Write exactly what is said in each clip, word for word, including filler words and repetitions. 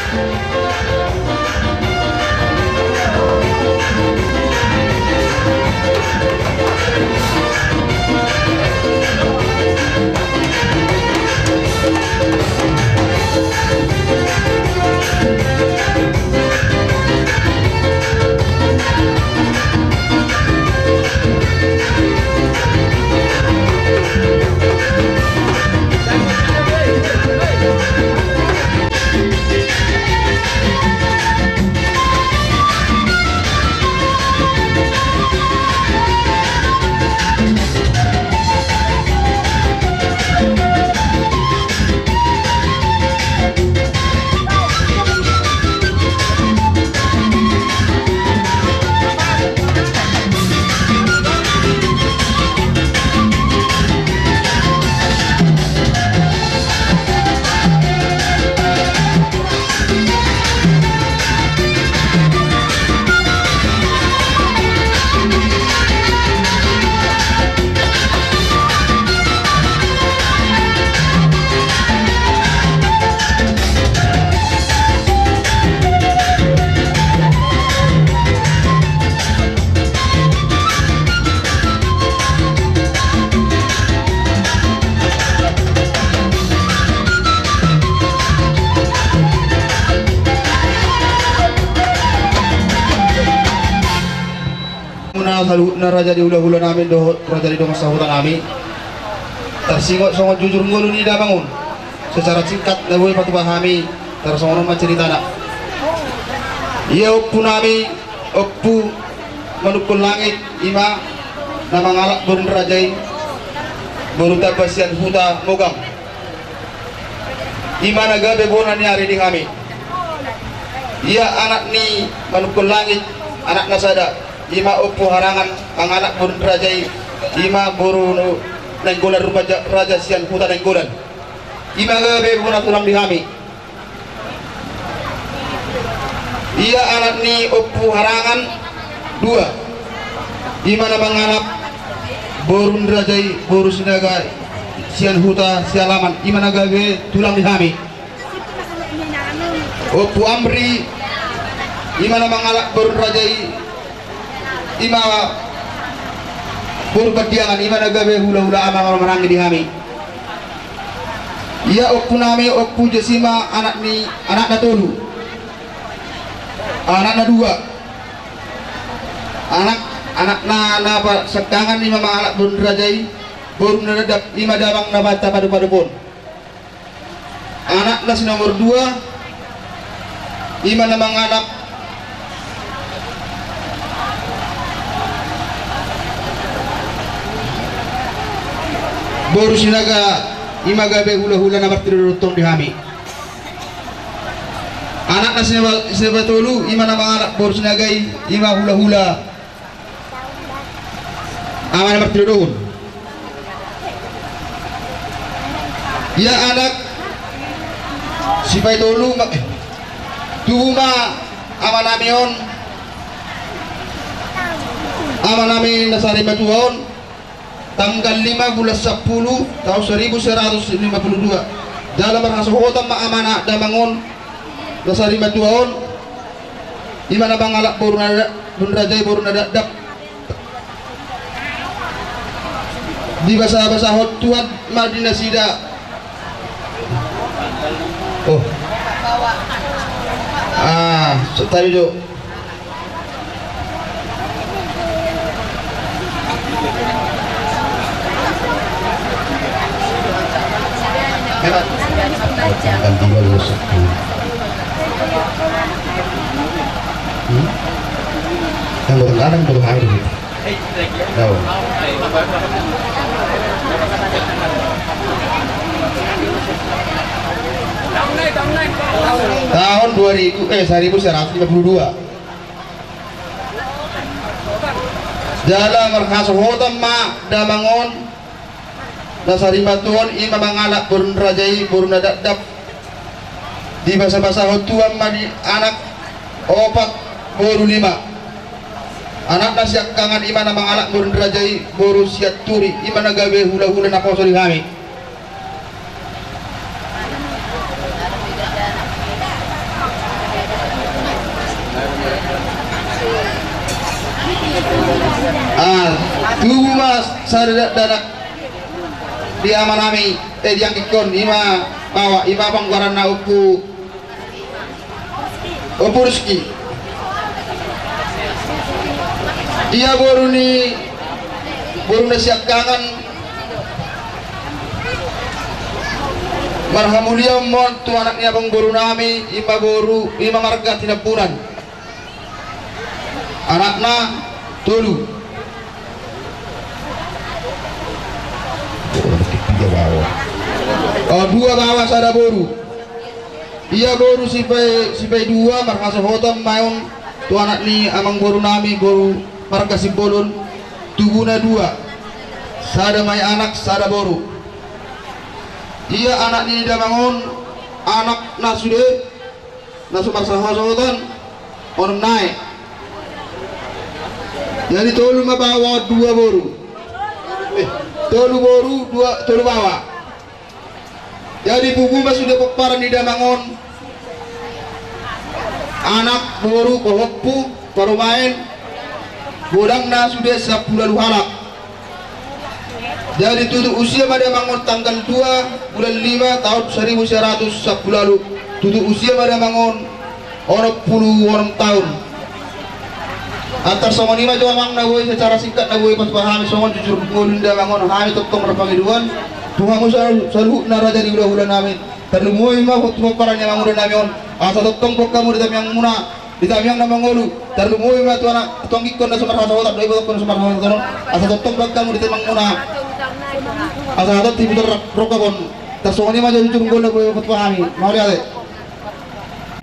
Muna saluhutna raja di hulahula nami dohot raja di dongan sahuta nami. Tarsingot songon jujur ngolu ni damang on. Secara singkat na boi patupa hami, tarsongon on ma ceritana. Ia ompu nami, Ompu Manungkun Langit, ima na mangalap boru ni raja i, boru Tamba sian huta Mogam. Ima na gabe bona ni ari di hami. Ia anak ni Manungkun Langit, anakna sada, ima Ompu Harangan, mangalap boru ni raja i, ima boru Nainggolan, rumaja raja sian huta Nainggolan. Ima gabe bona tulang di hami. Ia anak ni Ompu Harangan dua. Ima na mangalap boru ni raja i, boru Sinaga sian huta Sialaman. Ima na gabe tulang di hami. Ompu Amri, ima na mangalap boru ni raja i, ima boru Pandiangan, ima na gabe hulahula amang maranggi di hami. Ia ompu nami, Ompu Josima, anak ni, anakna tolu. Anakna dua. Anak, anakna na pasangkangan ima mangalap boru ni raja i, boru na dadap, ima damang na banta padupadup on. Anakna si nomor dua, ima na mangalap boru Sinaga, ima gabe hulahula na martinodohon tong di hami. Anakna si na, si na patolu, ima na mangalap boru Sinaga i, ima hulahula ama na martinodohon. Ia anak si patolu ma, eh, tubu ma ama nami on, ama nami na sarimatua on, tanggal lima bulan sampulu tahun seribu seratus lima puluh dua. Jala marhasohotan ma amana damang on na sarimatua on, ima na mangalap boru na da-, boru ni raja i, boru na dadap. Dibasabasahon Tuhan ma di nasida. Oh. Ah, so tadi jo. Hebat. Tanggal lima belas. Hmm? Yang bukan kadang baru hari gitu. Tahu. Tahun dua ribu, eh, seribu seratus lima puluh dua. Jala marhasohotan ma damang on na sarimatua on, ima mangalap boru ni raja i, boru na dadap. Dibasabasahon Tuhan ma di anak opat, boru lima. Anakna siangkangan ima na mangalap boru ni raja i, boru Sianturi, ima na gabe hulahula naposo di hami. Ah, tubu ma sada dakdanak di amanami, eh, di anggikkon, ima baoa, ima panggoaranna Ompu, Ompu Rizki. Ia boru ni, boru na siangkangan, marhamuliaon ma on tu anak ni amangborunami, ima boru, ima marga Tinambunan. Anakna tolu. Oh, dua baoa sada boru. Ia boru sipai, sipai dua marhasohotan ma on tu anak ni amangborunami, boru marga Simbolon, tubuna dua. Sada ma i anak, sada boru. Ia anak ni damang on, anakna sude na so marhasohotan onom nai. Jadi tolu ma baoa, dua boru. Eh, tolu boru, dua, tolu baoa. Jadi pugu ma sude pomparan ni damang on. Anak, boru, pahompu, parumaen, godangna sude sampulu ualu halak. Jadi tutu usia ma damang on tanggal dua bulan lima tahun saribu sia ratus sampulu ualu. Tutu usia ma damang on onom pulu onom taon. Antar songon i ma jo amang na boi, secara singkat na boi patupa hami songon jujur ngolu ni damang on, hami tongtong marpangidoan tu hamu saluhutna raja ni hulahulanami. Tarlumobi ma tu pomparan ni amanguda nami on, asa tongtong boan hamu di tangiangmuna, di tangiang na mangolu. Tarlumobi ma tu anak, tu anggikkon na so marhasohotan, dohot ibotongkon na so marhasohotan on, asa tongtong boan hamu di tangiangmuna. Asa hatop tibu terrap rokok on. Tarsongon i ma jo jujur ngolu na boi patupa hami. Mauliate.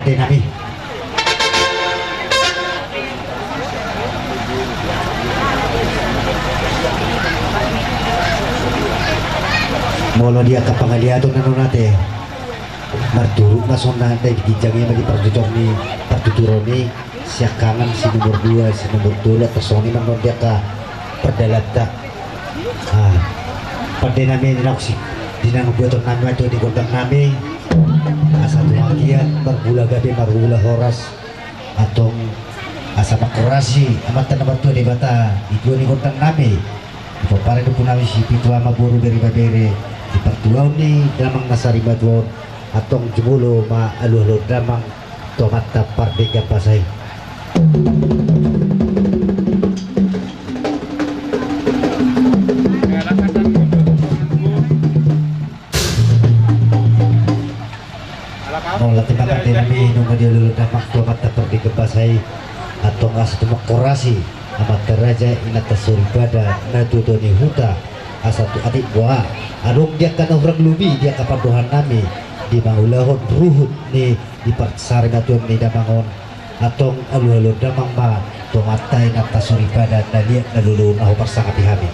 Denami. Molo di angka pangaliaton na nonate, marturut ma songon na di ginjang i ma di parjujung ni partuturon i, siangkangan si nomor dua, si nomor tolu, tarsongon i ma di angka pardalanan. Ah, pande nami, di naung si, di naung buaton nami ma tu di gondang nami, asa tung anggiat marmula gabe marmula horas, antong asa mangkorasi amanta na martua Debata di tua ni gondang nami, di pomparan ni ompu nami si pitu ama boru bere ibebere, di partuaon ni damang na sarimatua on, antong jumolo ma alualuhon damang tu amanta pardenggan basa i. Mauliate ma pande nami, nunga dialualuhon damang tu amanta pardenggan basa i, antong asa tung mangkorasi amanta raja, inanta soripada, natuatua ni huta, asa tu atik boha adong di angka na hurang lobi di angka pandohan nami di mangulahon ruhut ni di parsarimatuaon ni damang on, antong alualuhon damang ma tu amanta inanta soripada na liat na lolo na huparsangapi hami.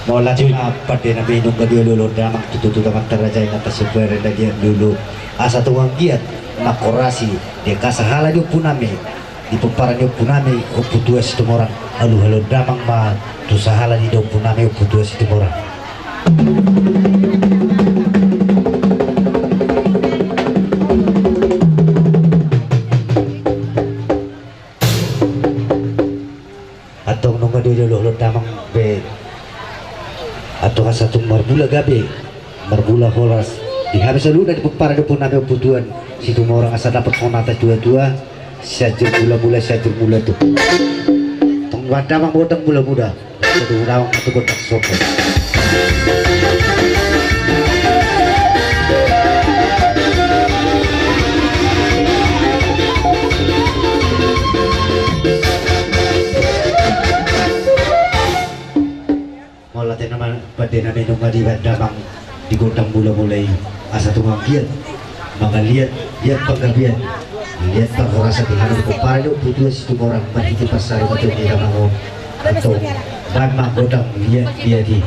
Mauliate ma pande nami, nunga dialualuhon damang tutu tu amanta raja, inanta soripada na liat na lolo, asa tung anggiat mangkorasi di angka sahala ni ompu nami, di pomparan ni ompu nami Ompu Tua Situmorang. Alualuhon damang ma tu sahala ni ompu nami Ompu Tua Situmorang. Antong nunga dialualuhon damang be, antong asa tung marmula gabe marmula horas di hami saluhutna di pomparan ni ompu nami Ompu Tua Situmorang, asa dapot ma hita tuatua sian jur mulamula, sian jur mula tu. Antong bahen damang gondang mulamula. Satu damang satu gondang sopo. Mauliate ma pande nami, nunga dibahen damang di gondang mulamula i, asa tung anggiat mangaliat liat panggabean, liat parhorasan di hami di pomparan ni Ompu Tua Situmorang marhite parsarimatuaon ni damang on. Antong bahen ma gondang liat liat i.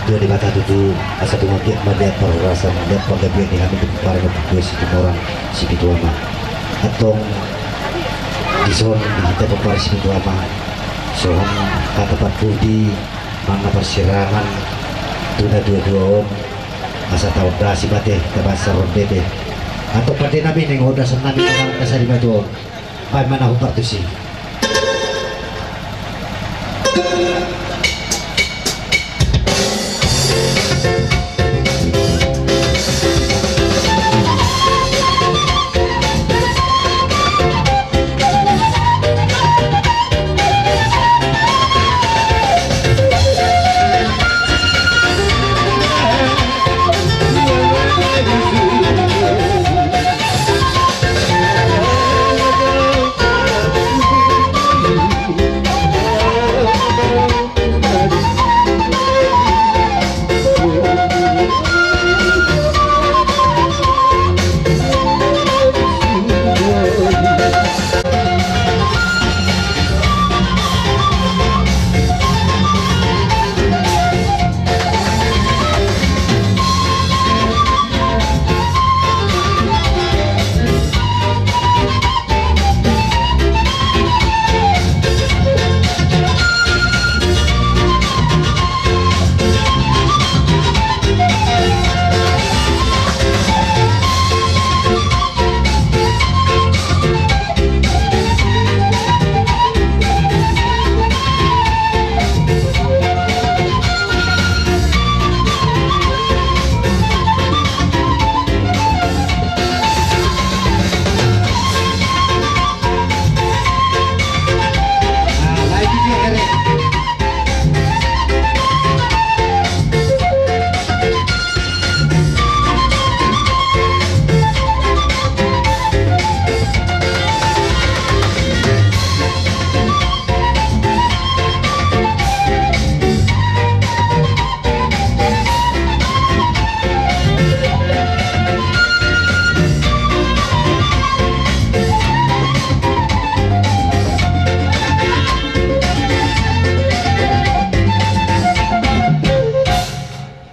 Dua Debata tutu, asa tung anggiat ma dilean parhorasan, dilean panggabean di hami di pomparan ni Ompu Sitohang Situmorang Sipitu Ama. Antong dison di hita pomparan Sipitu Ama, songon hata parpudi manang parsiraman tu na dua-dua on, asa taondasi ma ate tabaen saur matua be. Antong pande nami, naeng ondosan nami manang na sari matua on. Baen ma na hombar tusi.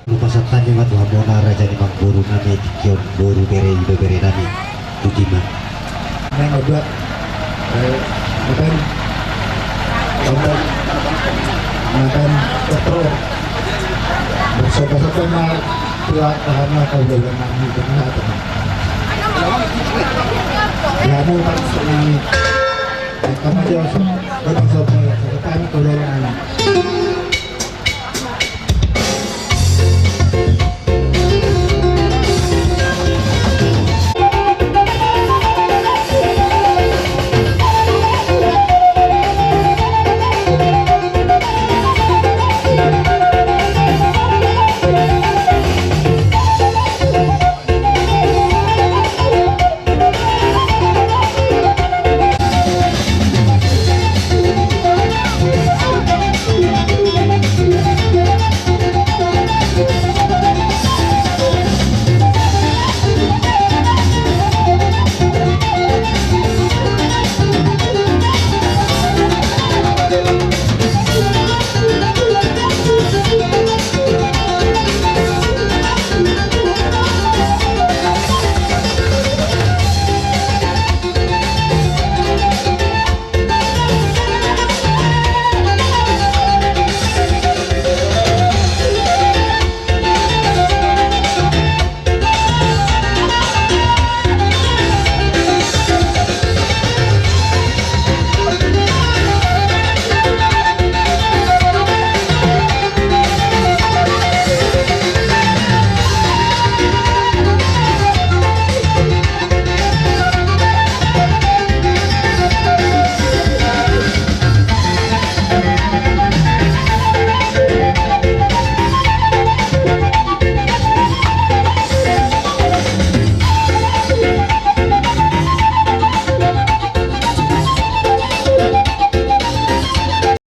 Hupasahat hami ma tu hamuna raja ni amangboru nami, tingki on boru, bere, ibebere nami. Tuti ma. Nang obat. Eh, makan. Obat. Makan. Betul. Bersobat-sobat ma. Tuat tahan ma kau dalam nami, benar teman. Ya, mau tak nami. Kamu jauh. Bersobat-sobat ma kau dalam nami.